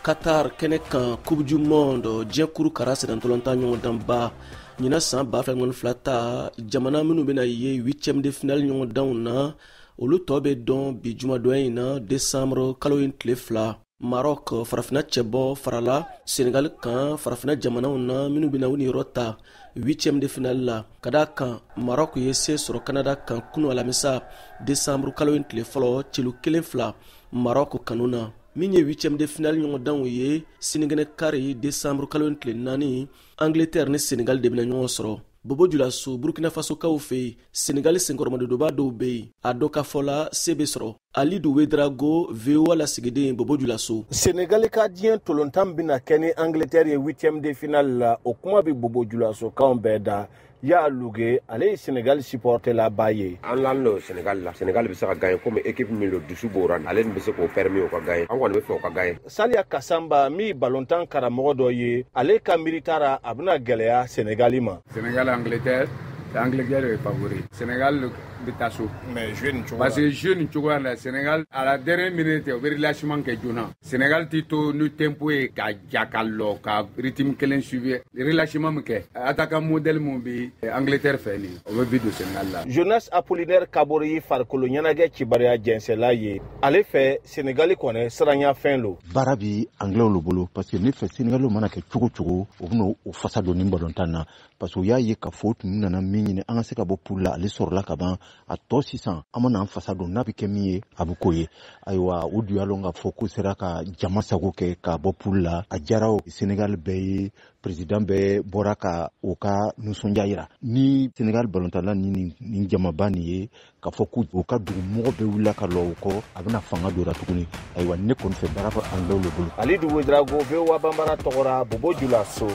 Qatar kɛnɛ kan, Coupe du monde, diɲɛ kuru kara sennantolatan ɲɔgɔndanba ɲinan san 2022 ta, jamana minnu bɛna ye huitième de finale ɲɔgɔndanw na, olu tɔ bɛ dɔn bi jumadon in na, décembre kalo in tile 2. Maroc, farafina cɛbɔ, farala Senegal kan farafina jamanaw na minnu bɛna u niyɔrɔ ta huitième de finale la. Ka da kan Maroc ye se sɔrɔ Canada kan kunu alamisa, décembre kalo in tile 1, celu 1-2 Maroc kanu na. Min ye huitième de finale ɲɔgɔndanw ye, sinikɛnɛ kari, décembre kalo in tile 4, Angleterre ni Senegal de bɛna ɲɔgɔn sɔrɔ. Bobo Julaso, Burkina Fasokaw fɛ yen, Senegal senkɔrɔmadonba dɔw bɛ yen, a dɔ ka fɔ la, se bɛ sɔrɔ. Alidu Wedrago, VOA lasigiden, Bobo Julaso. Senegal ka diɲɛ tolontan bɛna kɛ ni Angleterre ye huitième de finale la, o kuma bɛ Bobo Julasokanw bɛɛ da. Ya Luge, ale ye Senegal supporter la ba ye. An lalen don Senegal la. Senegal bɛ se ka gagner komi équipe min don, dusu b'o ra, ale bɛ se k'o permis o ka gagner. An kɔni bɛ fɛ o ka gagner. Saliya Kasamba, min balontan karamɔgɔ dɔ ye, ale ka miirita ra, a bɛna gɛlɛya Senegali ma. Senegal, Angleterre, Angleterre est favori. Senegal bɛ taa so. Mais jeu nin cogo la. Parce que jeu nin cogoya la, Senegal à la dernière minute o bɛ relâchement kɛ joona. Senegal ti to ni tempo ye ka ja ka lɔ ka rythme kelen suivre, relâchement min kɛ. Attaquant modèle mun bɛ Angleterre fɛ nin, o bɛ but don Senegal la. Jonas Apollinaire Kabore ye farikolo ɲɛnajɛ kibaruya jɛnsɛla ye. Ale fɛ, Senegali kɔni siranya fɛn lo. Baara bi Anglais lo bolo, parce que ne fɛ, Senegal mana kɛ cogo cogo, u bɛna o fasa don nin balontan na, parce que u y'a ye k'a fɔ u tun nana min ɲini, an ka se ka bɔ poule la, ale sɔrɔla ka ban. A tɔ sisan, an mana an fasa don n'a bɛ kɛ min ye, a bɛ k'o ye. Ayiwa, u dun y'a lɔn k'a fɔ k'u sera ka jama sago kɛ ka bɔ poule la. A diyara o Senegal bɛɛ ye, président bɛɛ bɔra ka u ka nisɔndiya yira ni Senegal balontanna ni nin jamaba nin ye, k'a fɔ k'u u ka dugumɔgɔ bɛɛ wulila ka lɔ u kɔ, a bɛna fanga don tuguni. Ayiwa, ne kɔni fɛ, baara bɛ Anglais le bolo. Alidu Wedrago, VOA Banbara tɔgɔra, Bobo Julaso.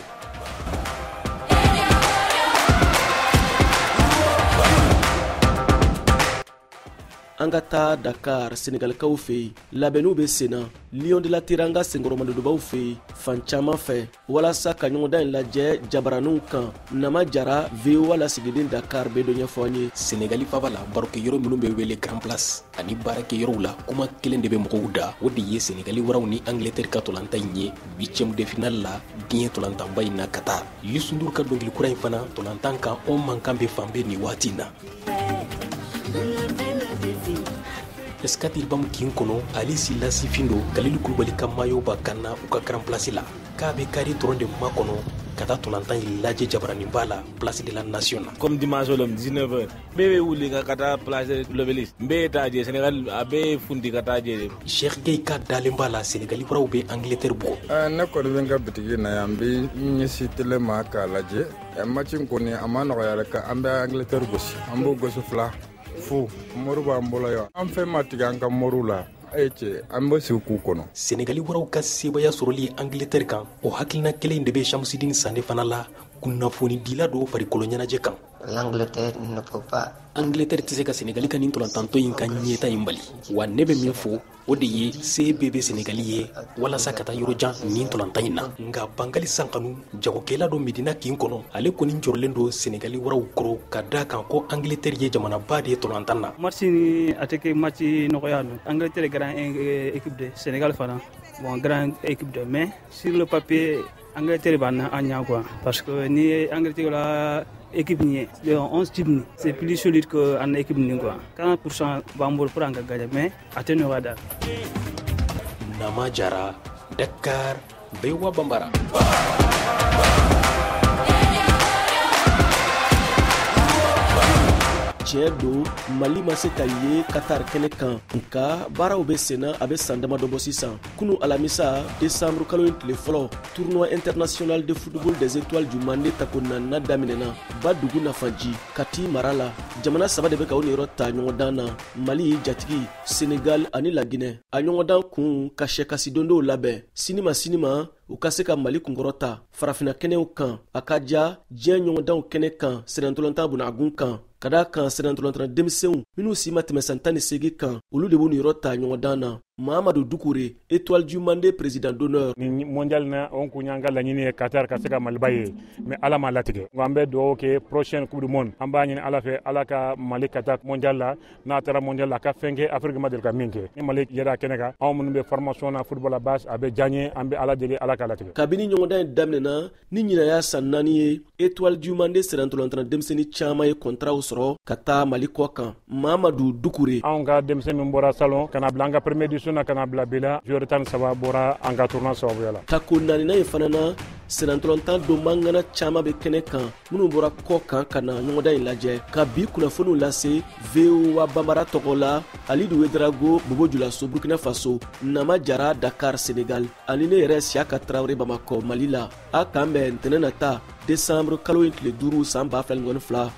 An ka taa Dakar, Senegalikaw fɛ yen. Labɛnniw bɛ sen na Lion de la Teranga senkɔrɔmadonbaw fɛ yen fan caman fɛ walasa ka ɲɔgɔndan in lajɛ jabaraninw kan. Nama Jara, VOA lasigiden Dakar, bɛ dɔ ɲɛfɔ an ye. Senegali faba la, barokɛyɔrɔ minnu bɛ wele Grand Place ani baarakɛyɔrɔw la, kuma kelen de bɛ mɔgɔw da, o de ye Senegali waraw ni Angleterre ka tolantan in ye huitième de finale la diɲɛ tolantanba in na Qatar. Youssou N'Dour ka dɔnkili kura in fana tolantan kan, o mankan bɛ fan bɛɛ nin waati in na. Scat Urbam kin kɔnɔ, Ali Sila sifin don Kalilu Kulubali ka maillot b'a kan na u ka Grand Place la, k'a bɛ kari dɔrɔn de makɔnɔ ka taa tolantan in lajɛ jabaraninba la, Place de la Nation na. Comme dimanche lom 19h, bɛɛ bɛ wuli ka taa place de l'Obélisque, n bɛɛ taa je Sénégal, a bɛɛ funti ka taa je. Cheikh Gueye ka dalen b'a la, Sénégali waraw bɛ Angleterre bugɔ. Ne kɔni bɛ n ka bitigi na yan, n bɛ n ɲɛsin télé ma k'a lajɛ. Match in kɔni, a ma nɔgɔya dɛ, an bɛ Angleterre gosi, an b'o gosi 2-0. Moriw b'an bolo yan, an fɛn ma tigɛ an ka moriw la. E cɛ, an bɛ sigi k'u kɔnɔ. Senegali waraw ka sebaya sɔrɔli Angleterre kan, o hakilina kelen de bɛ Shamsidine Sane fana la, kunnafonidila dɔw farikolo ɲɛnajɛ kan. L'Angleterre ne peut pas. Angleterre tɛ se ka Senegali ka nin tolantantɔ in ka ɲɛta in bali. Wa ne bɛ min fɔ, o de ye se bɛɛ bɛ Senegali ye walasa ka taa yɔrɔ jan nin tolantan in na. Nka Bangali Sankanu, jagokɛla dɔ Medina kin kɔnɔ, ale kɔni jɔrɔlen don Senegali waraw kɔrɔ, ka da kan ko Angleterre ye jamanaba de ye tolantan na. Match ni a tɛ kɛ match nɔgɔya don. Angleterre grand équipe de, Sénégal fana bon grand équipe de, mais sur le papier Angleterre b'a na an ɲɛ quoi, parce que ni ye Angleterre la équipe nin ye, 11 type nin, c'est plus solide que an équipe nin quoi. 40% b'an bolo pour an ka gagner, mais a tɛ nɔgɔya da. Nama Jara, Dakar, VOA Bambara. Tiɲɛ don, Mali ma se ka ye Qatar kɛnɛ kan, nka baaraw bɛ senna a bɛ san damadɔ bɔ sisan. Kunu alamisa, décembre kalo in tile 1, tournoi international de football des étoiles du Mande tako naaninan daminɛna Badugu Nafaji, Kati mara la. Jamana saba de bɛ ka o niyɔrɔ ta ɲɔgɔndan na: Mali jatigi, Senegal ani Laginɛ. A ɲɔgɔndan kun ka sɛkasidondow labɛn sini ma sini ma u ka se ka Mali kunkɔrɔ ta farafinna kɛnɛw kan, a ka ja diɲɛ ɲɔgɔndanw kɛnɛ kan sennantolatan bunagun kan. Ka da kan sennantolatan denmisɛnw minnu si ma tɛmɛ san 18 kan, olu de b'u niyɔrɔ ta ɲɔgɔndan na. Mahamadu Dukure, Étoile du Mande président d'honneur. Ni mondial na, on kun y'an ka laɲini ye Qatar ka se ka Maliba ye, mais Ala m'a latigɛ. An bɛ dugawu kɛ prochaine Coupe du monde, an b'a ɲini Ala fɛ, Ala ka Mali ka taa mondial la. N'a taara mondial la, a ka fɛn kɛ Afrique ma deli ka min kɛ. Ni Mali yɛrɛ a kɛnɛ kan, anw minnu bɛ formation na football la base, a bɛ diya n ye. An bɛ Ala deli, Ala k'a latigɛ. Kabini ɲɔgɔndan in daminɛna, ni ɲinan y'a san 4 ye, Étoile du Mande sennantolatan denmisɛnnin caman ye kɔntaraw sɔrɔ ka taa Mali kɔ kan. Mahamadu Dukure. Anw ka denmisɛn min bɔra salon ka na bila an ka première édition na, ka na bila bi la, joueur 13 bɔra an ka tournoi sababuya la. Tako naaninan in fana na, sennantolatan don mangana caman bɛ kɛnɛ kan, minnu bɔra kɔ kan ka na ɲɔgɔndan in lajɛ. Ka bi kunnafoniw lase VOA Bambara tɔgɔ la, Alidu Wedrago, Bobo Julaso, Burkina Faso, Nama Jara, Dakar, Senegal, ani ne yɛrɛ Siyaka Tarawele, Bamakɔ, Mali la. A k'an bɛn ntɛnɛn nata, décembre kalo in tile 5, san 2022.